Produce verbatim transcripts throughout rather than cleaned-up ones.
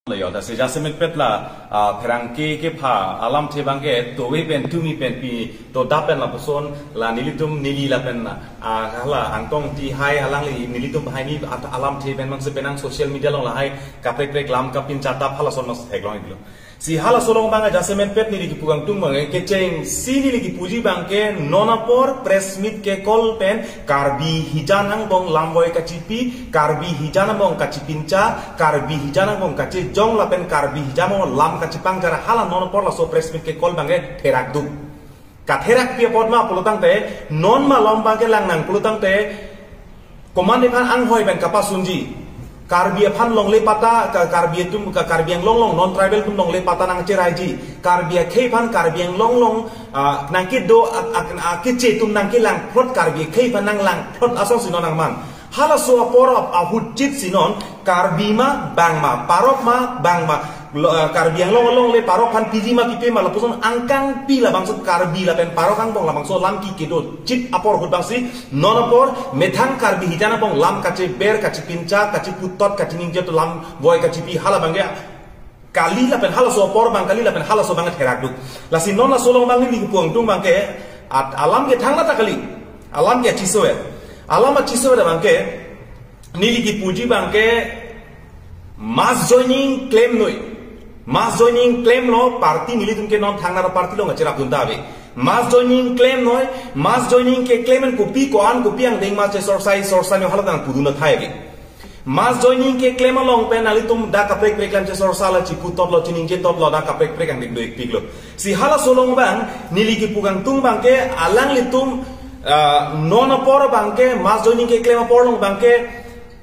Lo yo, lasi jasemet pet la, ah, pherangke kepha alamthe abangke tove pen tumi pen pi to dap pen lapuson la nelitum neli lapen, ah, hala Angtong Ingti hai alangli nelitum hai ni at-, alamthe pen mangse penang social media along lahai kaprek prek lam kapincha ta halason mas theklong iklo. Si halaso along abang jasemet pet neli kipu kangtung abang kechengsi neli kipuji abangke non apor press meet ke call pen Karbi hijan angbong lamvoi kachipi, Karbi hijan angbong kachipincha, Karbi hijan angbong kachejong lapen Karbi hijan angbong lam kachipangjar hala non apor laso press meet ke call abangke therak duk. Katherak pi apot ma pulotangte, non malom abangke langnang pulotangte, komat aphan anghoi pen kapasunji. Karbi aphan longle patta, ka-, Karbi atum, ka-, Karbi Anglong along non tribal atum longle patta nangcheraiji. Karbi akhei aphan Karbi Anglong along, ah, nangkedo ak-, ak-, akeche atum nangkelangplot Karbi akhei aphan nanglangplot asonsi non nangman. Halaso apor ap-, ahut chit si non Karbi ma bang ma, parok ma bang ma, lo, eh, Karbi Anglong along le parok aphan piji ma pipe ma lapuson angkang pi labangso Karbi lapen parok angbong labangso lam ke kedo chit apor ahut abangsi non apor methang Karbi hijan angbong lam kacheber, kachipincha, kachiputot, kachiningje to lamvoi kachipi hala abangke kali lapen halaso apor abang kali lapen halaso abang therak duk. Lasi non laso along abang neli kipu kangtung abangke at-, alam ke thangnat ta kali. Alam ke achiso ya. Alam achiso ya abangke neli kipuji abangke mass joining klemnoi. Mass joining klemlo party nelitum ke non thangnat party along kacherapdun ta ave. Mass joining klemnoi, mass joining keklem pen kopi ko-an kopi angdeng ma chesorsai sorsai noi hala tang pudun athai ave. Mass joining keklem along pen nanglitum dak kaprek prek lam chesorsa la chiputotlo chiningjetotlo dak kaprek prek angdeng do-ikpiklo. Si halaso along abang neli kipu kangtung abangke alanglitum, ah, non apor abangke mass joining keklem apor along abangke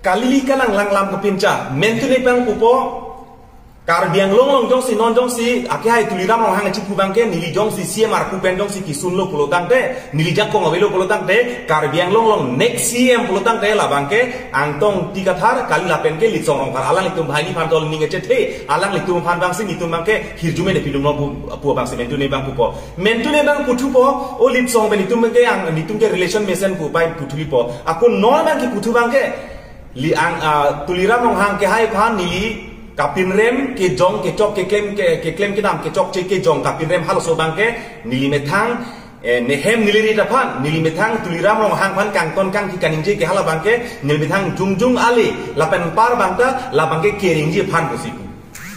kali li kalang lang lam kapincha. Mentune abang pupo Karbi Anglong along jongsi non jongsi akehai Tuliram Ronghang chipu abangke neli jongsi C M arpu pen jongsi kisunlo pulotangte, neli jakong avelo pulotangte, Karbi Anglong along next C M pulotangte labangke Angtong Ingti Kathar kali lapen ke Litsong Rongphar alanglitum hai ni aphan tol ning chethe, alanglitum aphan abangsi nelitum abangke hirjume de pidum lo pu, pu abangsi mentune abang pupo. Mentune abang puthupo, o Litsong pen nelitum ke ang nelitum ke relation mesen pu pai puthulipo. Ako non abang kiputhu abangke, Li ang, ah, Tuliram Ronghang kehai aphan neli kapinrem kejong kechok keklem ke, keklem kedam kechokche kejong kapinrem halaso abangke neli methang, eh, nehem neli rit aphan, neli methang Tuliram Ronghang aphan kangton kangthi kaningje ke hala abangke neli methang jongjong ale lapen par abang ta labangke kerengji aphan pusi pu.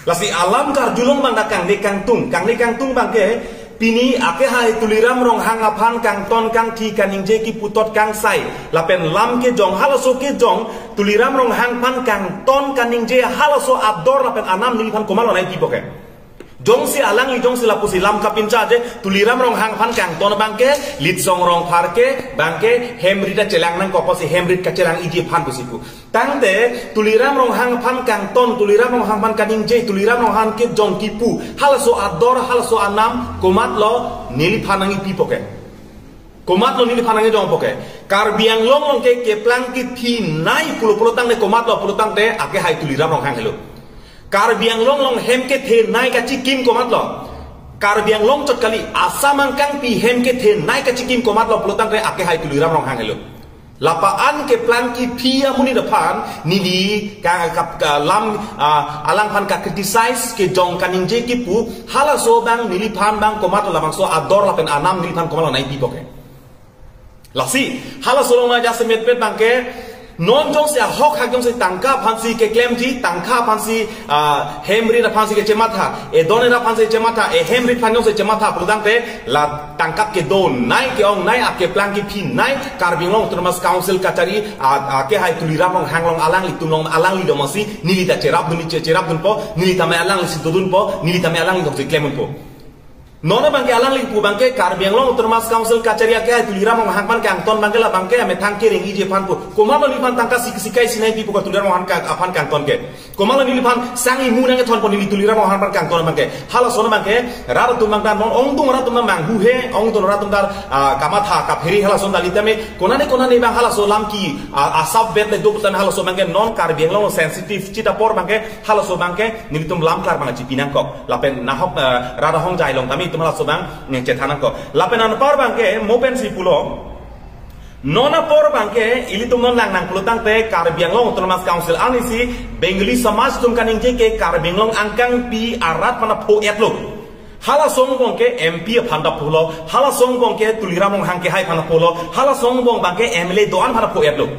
Lasi alam karjulong abang dak kangne kangtung, kangne kangtung abangke pini akehai Tuliram Ronghang aphan kangton kangthi kaningje kiputot kangsai lapen lam kejong halaso kejong Tuliram Ronghang aphan kangton kaningje halaso ador lapen anam neliphan komatlo nangpipo ke. Jongsi alangli jongsi lapusi lam kapinchaje Tuliram Ronghang aphan kangton abangke Litsong Rongphar ke abangke hem rit ta chelang nangkok pusi hem rit kachelang iji aphan pusi pu. Tangte Tuliram Ronghang aphan kangton, Tuliram Ronghang aphan kaningje, Tuliram Ronghang kejong kipu halaso ador, halaso anam komatlo neliphan nangpipo ke. Komatlo neliphan nangjongpo ke. Karbi Anglong along ke keplang kephinei pulo pulotangte komatlo pulotangte akehai Tuliram Ronghang helo. Karbi Anglong along hem kethenei kachikim komatlo. Karbi Anglong chot kali, Assam angkangpi hem kethenei kachikim komatlo pulotangte akehai Tuliram Ronghang helo. Lapu-an keplang kephi amonit aphan neli ka, ka, ka lam, ah, alangphan ka criticize kejong kaningje kipu halaso abang neliphan abang komatlo labangso ador lapen anam neliphan komatlo nangpipo ke. Lasi halaso along jasemet pet abangke non jongsi ahok hak jongsi tangka aphansi keklemji, tangka aphansi, ah, hem rit aphansi kechematha, edon era aphansi chematha, ehem rit aphan jongsi chematha pulotangte la tangka kedonei ke-ongnei akeplang kephinei Karbi Anglong Autonomous Council kachari, ah, ah, akehai Tuliram Ronghang along alanglitum along alangli do masi neli ta cherapdun che, cherapdunpo, neli tame alanglisi dodunpo, neli tame alangli jongsi klemdunpo. Non abangke alangli pu abangke Karbi Anglong Autonomous Council kachari akehai Tuliram Ronghang aphan kangton abangke labangke amethang kerengji aphan pu. Komatlo neliphan tangka sik-, sikai sinei pipo ke Tuliram Ronghang ka, aphan kangton ke. Komatlo neliphan sang imu nangkethonpo neli Tuliram Ronghang aphan kangton abangke. Halason abangke rat atum abang ta non ongdung rat atum abang manghuhe, ongdung rat atum ta, ah, kamatha kaphere halason dalitame. Konane konane abang halaso lam ke, ah, asap bet le duk tan halaso abangke non Karbi Anglong sensitive chit apor abangke halaso abangke nelitum lam klar abang chipi nangkok. Lapen nahok, eh, rat ahongjai along tame itum halaso abang, eh, chethan nangkok. Lapen anpar abangke mo pensi pulo. Non apor abangke ilitum non lang nangpulotangte Karbi Anglong Autonomous Council arnisi Bengali Samaj atum kaningje ke Karbi Anglong angkangpi arat aphan apho-etlo. Halaso angbong ke M P aphan ta pholo, halaso angbong ke Tuliram Ronghang kehai aphan pholo, halaso angbong abangke M L A do-an aphan apho-etlo.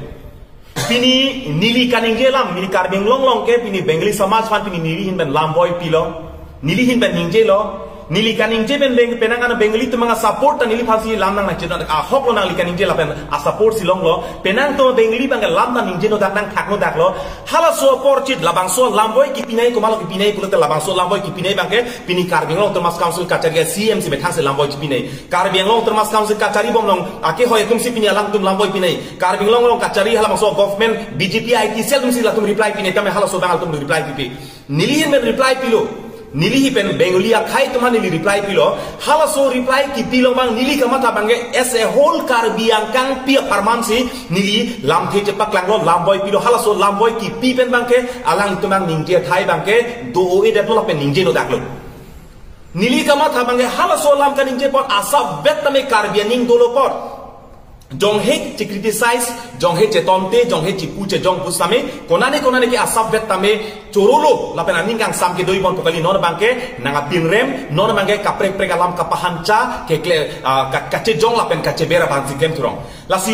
Pini neli kaningje alam, pini Karbi Anglong along ke pini Bengali Samaj aphan pini neli ahin pen lam voi pilo, neli ahin pen ningjelo. Neli kaningje pen Beng-, penang an Bengali atum anga support ta neliphansi lam nang nangchedon ahoklo nangli kaningje lapen a-support si longlo. Penang atum Bengali abangke lam ta ningje nodak, nangthak nodaklo. Halaso apor chit labangso lam voi kipinei, komatlo kipinei pulote labangso lam voi kipinei abangke pini Karbi Anglong Autonomous Council kachari a-C M si methang si lam voi chipinei. Karbi Anglong Autonomous Council kachari bomlong akehoi atumsi pini alangtum lam voi pinei. Karbi Anglong along kachari halabangso government B J P I T cell atumsi latum reply pinei, tame halaso abang alangtum reply pipe. Neli ahin pen reply pilo. Neli ahin pen Bengali akhai atum aphan neli reply pilo. Halaso reply kipilong abang neli kamatha abangke as a whole Karbi angkangpi apharmansi neli lamthe chepaklanglo, lam voi pilo. Halaso lam voi kipi pen abangke alangtum angningje athai abangke do-o-edetlo lapen ningje nodaklo. Neli kamatha abangke halaso alam kaningje apot asapvet tame Karbi aning dolo apot, jonghe che-criticize, jonghe chetonte, jonghe chepu chejong pusitame, konane konane ke asapvet tame chorolo lapen aning kangsam kedo-i bon pu kali. Non abangke nangpinrem, non abangke kaprek prek alam kapahancha, kekle, ah, ka-, kachejong lapen kacheber abangsi klem thurong. Lasi